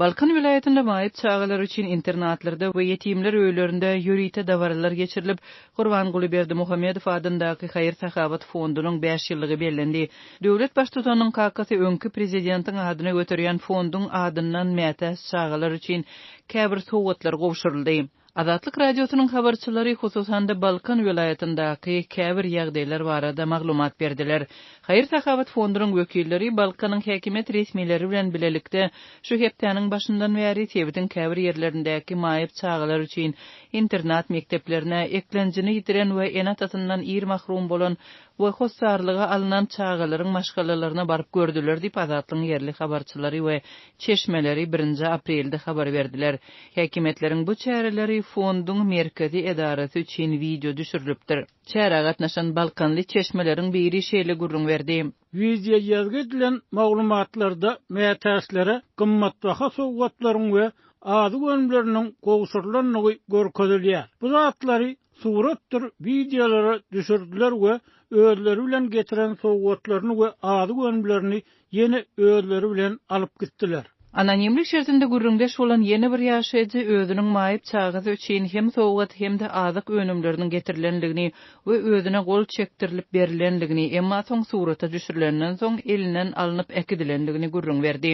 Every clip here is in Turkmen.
Balkan welaýatynda maýyp çagalar üçin internatlarda we ýetimler öýlerinde ýörite dabaralar geçirilip, Gurbanguly Berdimuhamedow adyndaky haýyr-sahawat fondunyň bäş ýyllygy bellendi. Döwlet Baştutanynyň kakasy öňki prezidentiň adyny göterýän fonduň adyndan mätäç çagalar üçin käbir sowgatlar gowşuryldy. Azatlyk Radiosynyň habarçylary, hususan-da, Balkan welaýatyndaky käbir ýagdaýlar barada maglumat berdiler. Haýyr-sahawat fondunyň wekilleri Balkanyň häkimiýet resmileri bilen bilelikde şu hepdäniň başyndan bäri sebitiň käbir ýerlerindäki maýyp çagalar üçin internat mekdeplerine, eklenjini ýitiren we ene-atasyndan ir mahrum bolan we hossarlyga alnan çagalaryň maşgalalaryna baryp gördüler diýip, Azatlygyň ýerli habarçylary we çeşmeleri birinji aprelde habar berdiler. Häkimiýetleriň bu çäreleri fonduň merkezi edarasy üçin wideo düşürilipdir. Çärä gatnaşan balkanly çeşmeleriň biri şeýle gürrüň berdi. Wideoýazgy edilen maglumatlarda mätäçlere gymmatbaha sowgatlaryň we azyk önümleriniň gowşurylandygy görkezilýär. Bu zatlary suratdyr wideolara düşürdiler we özleri bilen getiren sowgatlaryny we azyk önümlerini ýene özleri bilen alyp gitdiler. Anonimlik şertinde gürrüňdeş bolan ýene bir ýaşaýjy özüniň maýyp çagasy üçin hem sowgat hem-de azyk önümleriniň getirilendigini we özüne gol çekdirilip berilendigini, emma soň surata düşürilenden soň elinden alnyp äkidilendigini gürrüň berdi.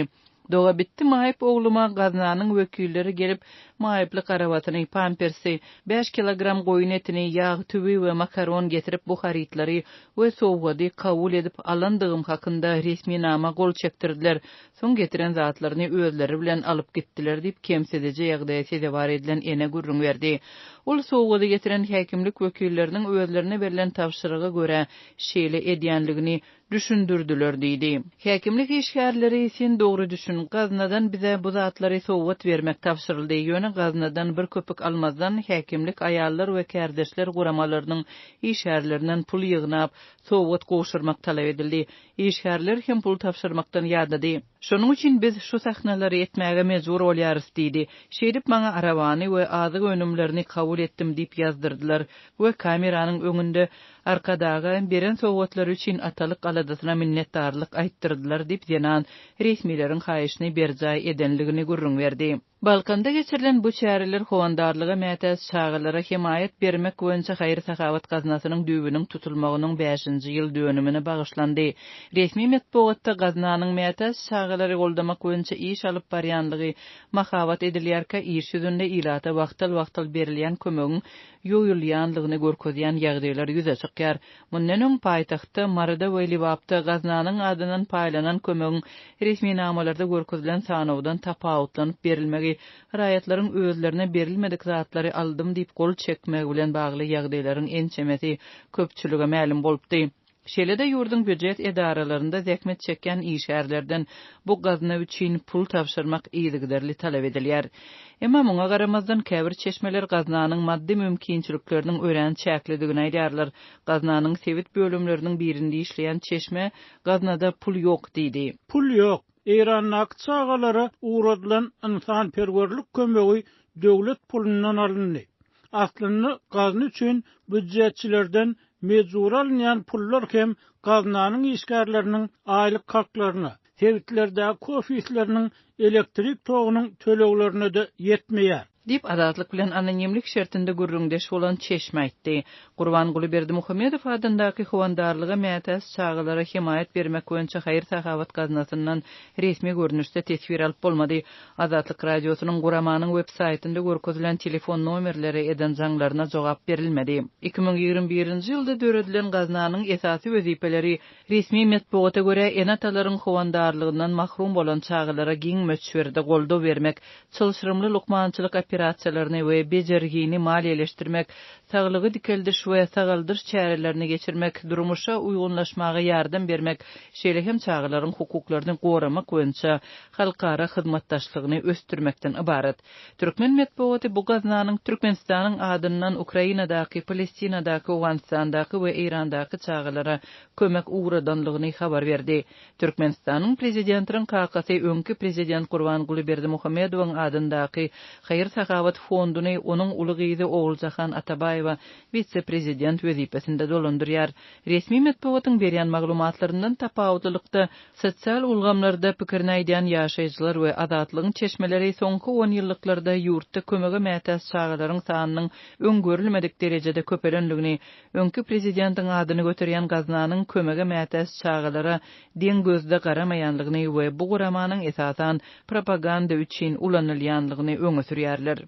Dogabitdi maýyp ogluma gaznanyň wekilleri gelip, maýyplyk arabasyny, pampersi, bäş kilogram goýun etini, ýag, tüwi we makaron getirip bu harytlary we sowgady kabul edip alandygym hakynda resminama gol çekdirdiler, soň getiren zatlaryny özleri bilen alyp gitdiler diýip, kemsidiji ýagdaýa sezewar edilen ene gürrüň berdi. Ol sowgady getiren häkimlik wekilleriniň özlerine berlen tabşyryga görä şeýle edýänligini Düşündirdiler diýdi. Häkimlik işgärleri, sen dogry düşün, gaznadan bize bu zatlary sowgat bermek tabşyryldy, ýöne gaznadan bir köpük almazdan, häkimlik aýallar we kärdeşler guramalarynyň işgärlerinden pul ýygnap, sowgat gowşurmak talap edildi. Işgärler hem pul tabşyrmakdan ýadady. Şonuň üçin biz şu sahnalary etmäge mejbur bolýarys diýdi. Şeýdip maňa arabany we azyk önümlerini kabul etdim diýip ýazdyrdylar we kameranyň öňünde Arkadaga beren sowgatlary üçin atalyk aladasyna minnetdarlyk aýtdyrdylar diýip zenan resmileriň haýyşyny berjaý edenligini gürrüň berdi. Balkanda geçirilen bu çäreler howandarlyga mätäç çagalara hemaýat bermek boýunça haýyr-sahawat gaznasynyň düýbüniň tutulmagynyň bäşinji ýyl dönümine bagyşlandy. Resmi metbugatda gaznanyň mätäç çagalary goldamak boýunça iş alyp barýanlygy mahabat edilýärkä, iş ýüzünde ilata wagtal-wagtal berilýän kömegiň ýoýulýanlygyny görkezýän ýagdaýlar ýüze çykýar. Mundan öň, paýtagtda, Maryda we Lebapda gaznanyň adyndan paýlanan kömegiň resminamalarda görkezilen sanawdan tapawutlanyp berilmegi, raýatlaryň özlerine berilmedik zatlary aldym diýip gol çekmegi bilen bagly ýagdaýlaryň ençemesi köpçülige mälim bolupdy. Şeýle-de ýurduň býujet edaralarynda zähmet çekýän işgärlerden bu gazna üçin pul tabşyrmak yzygiderli talap edilýär. Emma muňa garamazdan, käbir çeşmeler gaznanyň maddy mümkinçilikleriniň örän çäklidigini aýdýarlar. Gaznanyň sebit bölümleriniň birinde işleýän çeşme Gaznada pul ýok diýdi. Pul ýok. Eýrandaky çagalara ugradylan ynsanperwerlik kömegi döwlet pulundan alyndy. Aslynda gazna üçin býujetçilerden mejbury alynýan pullar hem gaznanyň işgärleriniň aýlyk haklaryna, sebitlerdäki ofisleriniň elektrik togunyň töleglerine-de ýetmeýär. Diýip, Azatlyk bilen anonimlik şertinde gürrüňdeş bolan çeşme aýtdy. Gurbanguly Berdimuhamedow adyndaky Howandarlyga mätäç çagalara hemaýat bermek boýunça haýyr-sahawat gaznasyndan resmi görnüşde teswir alyp bolmady. Azatlyk Radiosynyň guramanyň web saýtynda görkezilen telefon nomerlere eden jaňlaryna jogap berilmedi. 2021-nji ýylda döredilen gaznanyň esasy wezipeleri, resmi metbugata görä, ene-atalaryň howandarlygyndan mahrum bolan çagalara giň möçberde goldaw bermek, çylşyrymly lukmançylyk operasiýalaryny we bejergini maliýeleşdirmek, saglygy dikeldiş we sagaldyş çärelerini geçirmek, durmuşa uýgunlaşmaga ýardam bermek, şeýle hem çagalaryň hukuklaryny goramak boýunça halkara hyzmatdaşlygyny ösdürmekden ybarat. Türkmen metbugaty bu gaznanyň Türkmenistanyň adyndan Ukrainadaky, Palestinadaky, Owganystandaky we Eýrandaky çagalara kömek ugradanlygyny habar berdi. Türkmenistanyň Prezidentiniň kakasy, öňki Prezident Gurbanguly Berdimuhamedowyň adyndaky haýyr-sahawat. Haýyr-sahawat fonduny onuň uly gyzy Oguljahan Atabaýewa wise-prezident wezipesinde dolandyrýar. Resmi metbugatyň berýän maglumatlaryndan tapawutlylykda, sosial ulgamlarda pikirini aýdýan ýaşaýjylar we Azatlygyň çeşmeleri soňky onýyllyklarda ýurtda kömege mätäç çagalaryň sanynyň öň görülmedik derejede köpelendigini, öňki prezidentiň adyny göterýän gaznanyň kömege mätäç çagalara deň gözde garamaýanlygyny we bu guramanyň esasan propaganda üçin ulanylýanlygyny öňe sürýärler.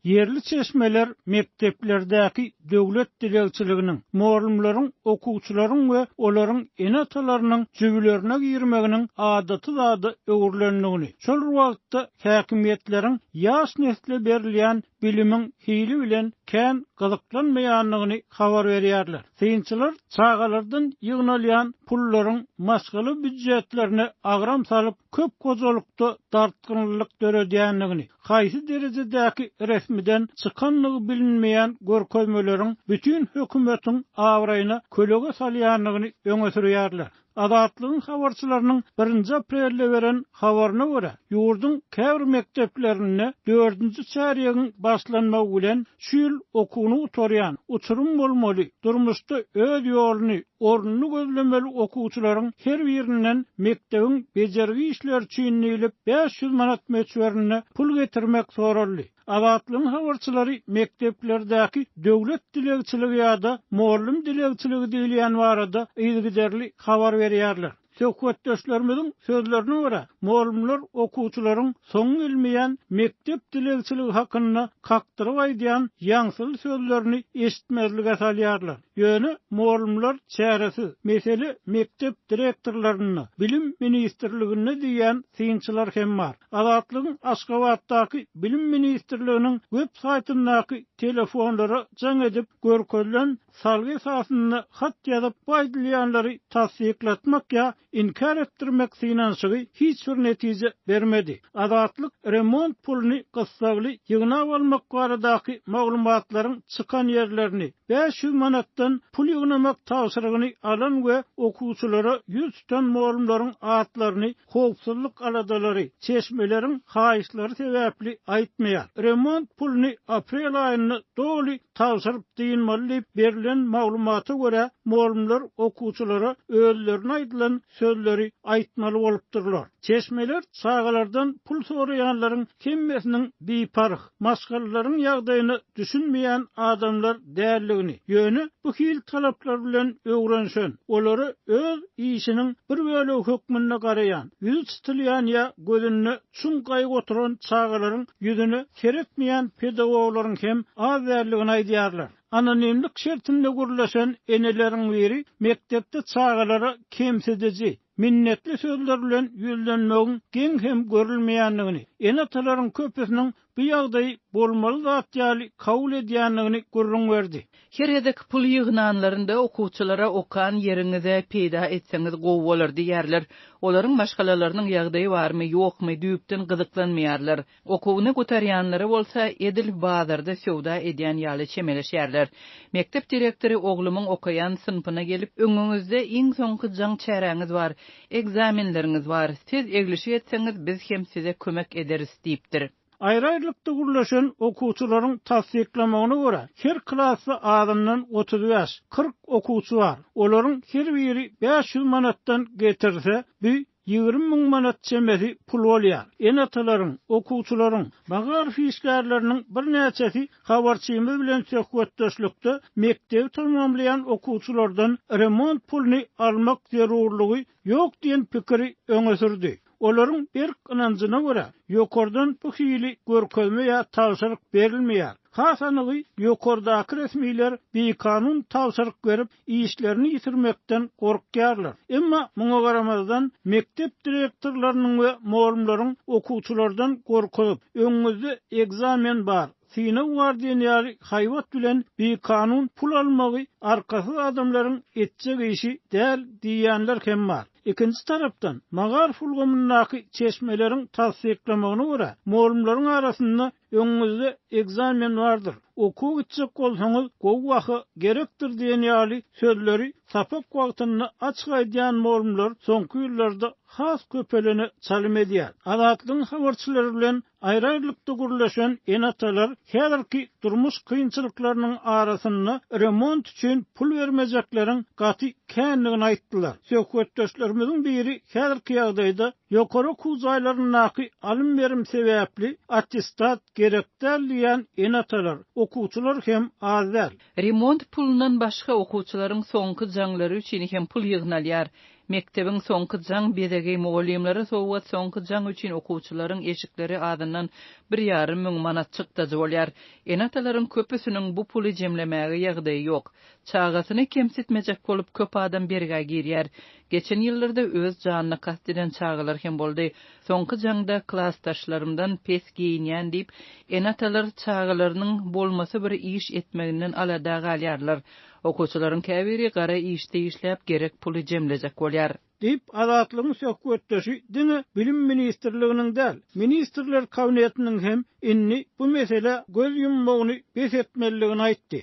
Ýerli çeşmeler mekdeplerdäki döwlet dilegçiliginiň, mugallymlaryň okuwçylaryň we olaryň ene-atalarynyň jübülerine girmeginiň adaty zada öwrülendigini, şol bir wagtda häkimiýetleriň ýaş nesle berilýän bilimiň hili bilen kän gyzyklanmaýandygyny habar berýärler. Synçylar çagalardan ýygnalýan pullaryň maşgala býujetlerine agram salyp, köp hojalykda dartgynlylyk döredýändigini, haýsy derejedäki resmiden çykandygy bilinmeýän görkezmeleriň bütin hökümetiň abraýyna kölege salýandygyny öňe sürýärler. Azatlygyň habarçylarynyň birinji aprelde beren habaryna görä, ýurduň käbir mekdeplerinde dördünji çärýegiň başlanmagy bilen şu ýyl okuwyny gutarýan, uçurym bolmaly, durmuşda öz ýoluny, ornuny gözlemeli okuwçylaryň her birinden mekdebiň bejergi işleri üçin diýlip 500 manat möçberinde pul getirmek soraldy. Azatlygyň habarçylary mekdeplerdäki döwlet dilegçiligi ýa-da mugallym dilegçiligi diýilýän barada yzygiderli habar berýärler. Söhbetdeşlerimiziň sözlerine görä, mugallymlar okuwçylaryň soňy gelmeýän mekdep dilegçiligi hakynda kakdyryp aýdýan ýaňsyly sözlerini eşitmezlige salýarlar. Ýöne mugallymlar çäresiz, mesele mekdep direktorlarynda, bilim ministrliginde diýýän synçylar hem bar. Azatlygyň Aşgabatdaky Bilim ministrliginiň web saýtyndaky telefonlara jaň edip, görkezilen salgy esasynda hat ýazyp, bu aýdylýanlary tassyklatmak ýa inkär etdirmek synanyşygy hiç bir netije bermedi. Azatlyk remont puluny gyssagly ýygnap almak baradaky maglumatlaryň çykan ýerlerini, 500 manatdan pul ýygnamak tabşyrygyny alan we okuwçylara 100 tutan mugallymlaryň atlaryny howpsuzlyk aladalary, çeşmeleriň haýyşlary sebäpli aýtmaýar. Remont puluny aprel aýynda doly tabşyryp dynmaly diýip berlen maglumata görä, mugallymlar okuwçylara özlerine aýdylan sözleri aýtmaly bolupdyrlar. Çeşmeler çagalardan pul soraýanlaryň hemmesiniň biparh, maşgalalaryň ýagdaýyna düşünmeýän adamlar däldigini, ýöne bu hil talaplar bilen öwrenişen, olara öz işiniň bir bölegi hökmünde garaýan, ýüzi çytylýan ýa gözünde çuň gaýgy oturan çagalaryň ýüzüne seretmeýän pedagoglaryň hem az däldigini aýdýarlar. Anonimlik şertinde gürleşen eneleriň biri mekdepde çagalara kemsidiji, minnetli sözler bilen ýüzlenmegiň geň hem görülmeýändigini, ene-atalaryň köpüsiniň bu ýagdaýy bolmaly zat ýaly kabul edýändigini gürrüň berdi. Her gezek pul ýygnanlarynda okuwçylara okan ýeriňize peýda etseňiz gowy bolar diýýärler. Olaryň maşgalalarynyň ýagdaýy barmy, ýokmy, düýpden gyzyklanmaýarlar. Okuwyny gutarýanlara bolsa edil bazarda söwda edýän ýaly çemeleşýärler. Mekdep direktory oglumyň okaýan synpyna gelip, Öňüňizde iň soňky jaň çäräňiz bar, ekzamenleriňiz bar, siz eglişik etseňiz biz hem size kömek ederis diýipdir. Aýry-aýrylykda gürleşen okuwçylaryň tassyklamagyna görä, her klasda azyndan 35, 40 okuwçy bar. Olaryň her biri 500 manatdan getirse, bu 20 000 manat çemesi pul bolýar. Ene-atalaryň, okuwçylaryň, magaryf işgärleriniň birnäçesi habarçymyz bilen söhbetdeşlikde mekdebi tamamlaýan okuwçylardan remont puluny almak zerurlygy ýok diýen pikiri öňe sürdi. Olaryň berk ynanjyna görä, ýokardan bu hili görkezme ýa tabşyryk berilmeýär. Has anygy, ýokardaky resmiler bikanun tabşyryk berip, işlerini ýitirmekden gorkýarlar. Emma muňa garamazdan, mekdep direktorlarynyň we mugallymlaryň okuwçylardan gorkuzyp, öňüňizde ekzamen bar, synag bar diýen ýaly haýbat bilen bikanun pul almagy arkasyz adamlaryň etjek işi däl diýýänler hem bar. Ikinji tarapdan, magaryf ulgamyndaky çeşmeleriň tassyklamagyna görä, mugallymlaryň arasynda öňüňizde ekzamen bardyr, okuwa gitjek bolsaňyz gowy baha gerekdir diýen ýaly sözleri sapak wagtynda açyk aýdýan mugallymlar soňky ýyllarda has köpelene çalym edýär. Azatlygyň habarçylary bilen Aýry-aýrylykda gürleşen ene-atalar häzirki durmuş kynçylyklarynyň arasynda remont üçin pul bermejekleriň gaty kändigini aýtdylar. Söhbetdeşlerimiziň biri häzirki ýagdaýda ýokary okuw jaýlaryndaky alym-berim sebäpli attestat gerek däl diýýän ene-atalar, okuwçylar hem az däl. Remont pulundan başga okuwçylaryň soňky jaňlary üçin hem pul ýygnalýar. Mekdebiň soňky jaň bezegi, mugallymlara sowgat, soňky jaň üçin okuwçylaryň eşikleri azyndan bir ýarym müň manat çykdajy bolýar. Ene-atalaryň köpüsiniň bu puly jemlemäge ýagdaýy ýok. Çagasyny kemsitmejek bolup köp adam bergä girýär. Geçen ýyllarda öz janyna kast eden çagalar hem boldy. Soňky jaňda klasdaşlarymdan pes geýinýän diýip, ene-atalar çagalarynyň bolmasy bir iş etmeginden alada galýarlar. Okuwçylaryň käbiri gara işde işläp gerek puly jemlejek bolýar. Diýip, Azatlygyň söhbetdeşi diňe Bilim ministrliginiň däl, Ministrler Kabinetiniň hem indi bu meselä göz ýummagyny bes etmelidigini aýtdy.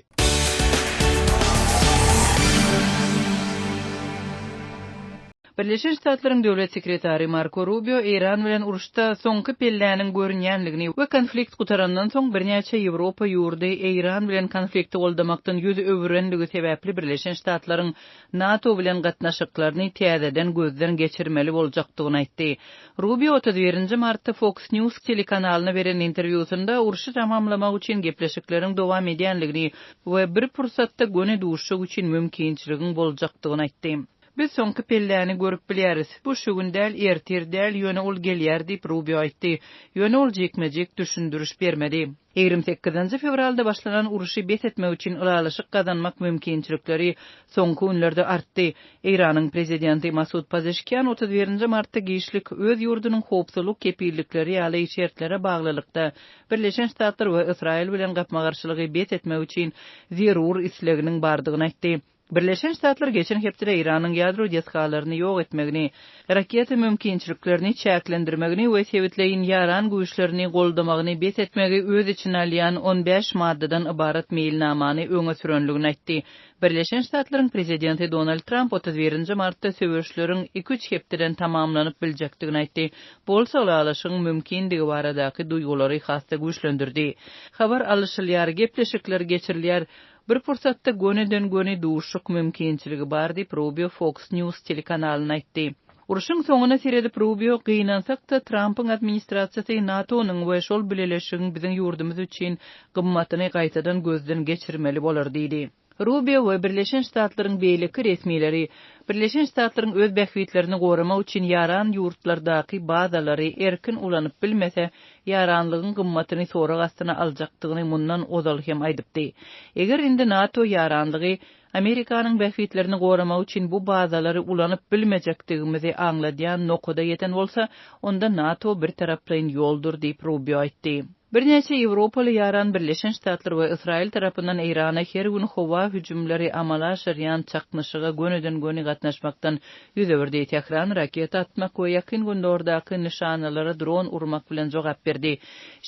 Birleşen Ştatlaryň Döwlet sekretary Marko Rubio Eýran bilen uruşda soňky pelläniň görünýänligini we konflikt gutarandan soň birnäçe Ýewropa ýurdy Eýran bilen konflikti goldamakdan ýüz öwürenligi sebäpli Birleşen Ştatlaryň NATO bilen gatnaşyklaryny täzeden gözden geçirmeli boljakdygyny aýtdy. Rubio 31 nji martda Fox News telekanalyna beren interwýusynda urşy tamamlamak üçin gepleşikleriň dowam edýänligini we bir pursatda göni duşuşyk üçin mümkinçiligiň boljakdygyny aýtdy. Biz soňky pelläni görüp bilýäris. Bu şu gün däl, ertir däl, ýöne ol gelýär diýip, Rubio aýtdy. Ýöne ol jikme-jik düşündiriş bermedi. Ýigrimi sekizinji fewralda başlanan urşy bes etmek üçin ylalaşyk gazanmak mümkinçilikleri soňky günlerde artdy. Eýranyň prezidenti Masud Pazeşkian 31 nji martda giçlik öz ýurdunyň howpsuzlyk kepillikleri ýaly şertlere baglylykda Birleşen Ştatlar we Ysraýyl bilen gapma-garşylygy bes etmek üçin zerur isleginiň bardygyny aýtdy. Birleşen Ştatlar geçen hepdede Eýranyň ýadro desgalaryny ýok etmegini, raketa mümkinçiliklerini çäklendirmegini we sebitleýin ýaran güýçlerini goldamagyny bes etmegi öz içine alýan 15 maddadan ybarat meýilnamany öňe sürenligini aýtdy. Birleşen Ştatlaryň prezidenti Donald Tramp 31 nji martda söweşleriň iki-üç hepdeden tamamlanyp biljekdigini aýtdy. Bu bolsa ylalaşygyň mümkindigi baradaky duýgulary has-da güýçlendirdi. Habar alyşylýar, gepleşikler geçirilýär, Bir pursatda gönüden-göni duşuşyk mümkinçiligi bar diýip, Rubio Fox News telekanalyna aýtdy. Urşuň soňuna seredip, Rubio, Gynansak-da, Trampyň administrasiýasy NATO-nyň we şol bileleşigiň biziň ýurdumyz üçin gymmatyny gaýtadan gözden geçirmeli bolar diýdi. Rubio we Birleşen Ştatlaryň beýleki resmileri Birleşen Ştatlaryň öz bähbitlerini goramak üçin ýaran ýurtlardaky bazalary erkin ulanyp bilmese, ýaranlygyň gymmatyny sorag astyna aljakdygyny mundan ozal hem aýdypdy. Eger indi NATO ýaranlygy Amerikanyň bähbitlerini goramak üçin bu bazalary ulanyp bilmejekdigimizi aňladýan nokada ýeten bolsa, onda NATO birtaraplaýyn ýoldur diýip, Rubio aýtdy. Birnäçe ýewropaly ýaran Birleşen Ştatlar we Ysraýyl tarapyndan Eýrana her gün howa hüjümleri amala aşyrýan çaknyşyga gönüden-göni gatnaşmakdan ýüz öwürdi. Tähran raketa atmak we Ýakyn Gündogardaky nyşanalara dron urmak bilen jogap berdi.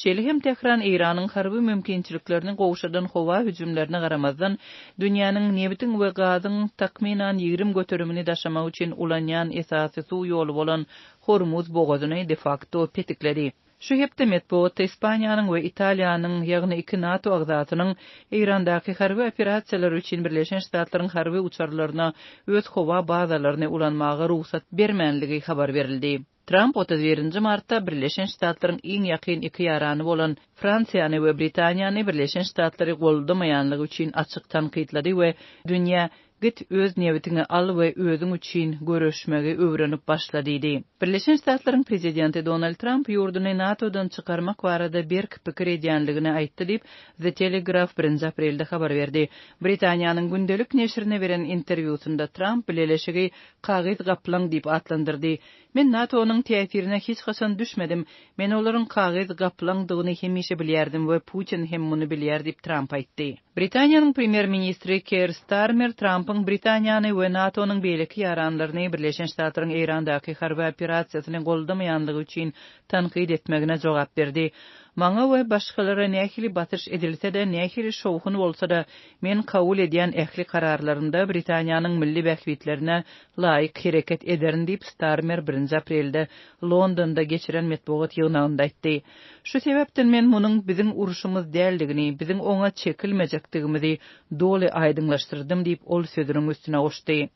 Şeýle hem Tähran Eýranyň harby mümkinçiliklerini gowşadan howa hüjümlerine garamazdan, dünýäniň nebitiň we gazyň takmynan 20 göterimini daşamak üçin ulanýan esasy suw ýoly bolan Hormuz bogazyny de-fakto petikledi. Şu hepde metbugatda Ispaniýanyň we Italiýanyň, ýagny iki NATO agzasynyň Eýrandaky harby operasiýalar üçin Birleşen Ştatlaryň harby uçarlaryna öz howa bazalaryny ulanmaga rugsat bermänligi habar berildi. Tramp 31 nji martda Birleşen Ştatlaryň iň ýakyn iki ýarany bolan Fransiýany we Britaniýany Birleşen Ştatlary goldamaýanlygy üçin açyk tankytlady we dünýä Git, öz nebitiňi al we özüň üçin göreşmegi öwrenip başla diýdi. Birleşen Ştatlaryň prezidenti Donald Tramp ýurduny NATO-dan çykarmak barada berk pikir edýänligini aýtdy diýip, The Telegraph birinji aprelde habar berdi. Britaniýanyň gündelik neşirine beren interwýusynda Tramp bileleşigi kagyz gaplaň diýip atlandyrdy. Men NATO-nyň täsirine hiç haçan düşmedim. Men olaryň kagyz gaplaňdygyny hemişe bilýärdim we Putin hem muny bilýär diýip, Tramp aýtdy. Britaniýanyň premýer-ministri Keir Starmer Trampyň Britaniýany we NATO-nyň beýleki ýaranlaryny Birleşen Ştatlaryň Eýrandaky harby operasiýasyny goldamaýanlygy üçin tankyt etmegine jogap berdi. Maňa we başgalara nähili basyş edilse-de, nähili şowhun bolsa-da, men kabul edýän ähli kararlarymda Britaniýanyň milli bähbitlerine laýyk hereket ederin diýip, Starmer birinji aprelde Londonda geçiren metbugat ýygnagynda aýtdy. Şu sebäpden men munuň biziň urşumyz däldigini, biziň oňa çekilmejekdigimizi doly aýdyňlaşdyrdym diýip, ol sözüniň üstüne goşdy.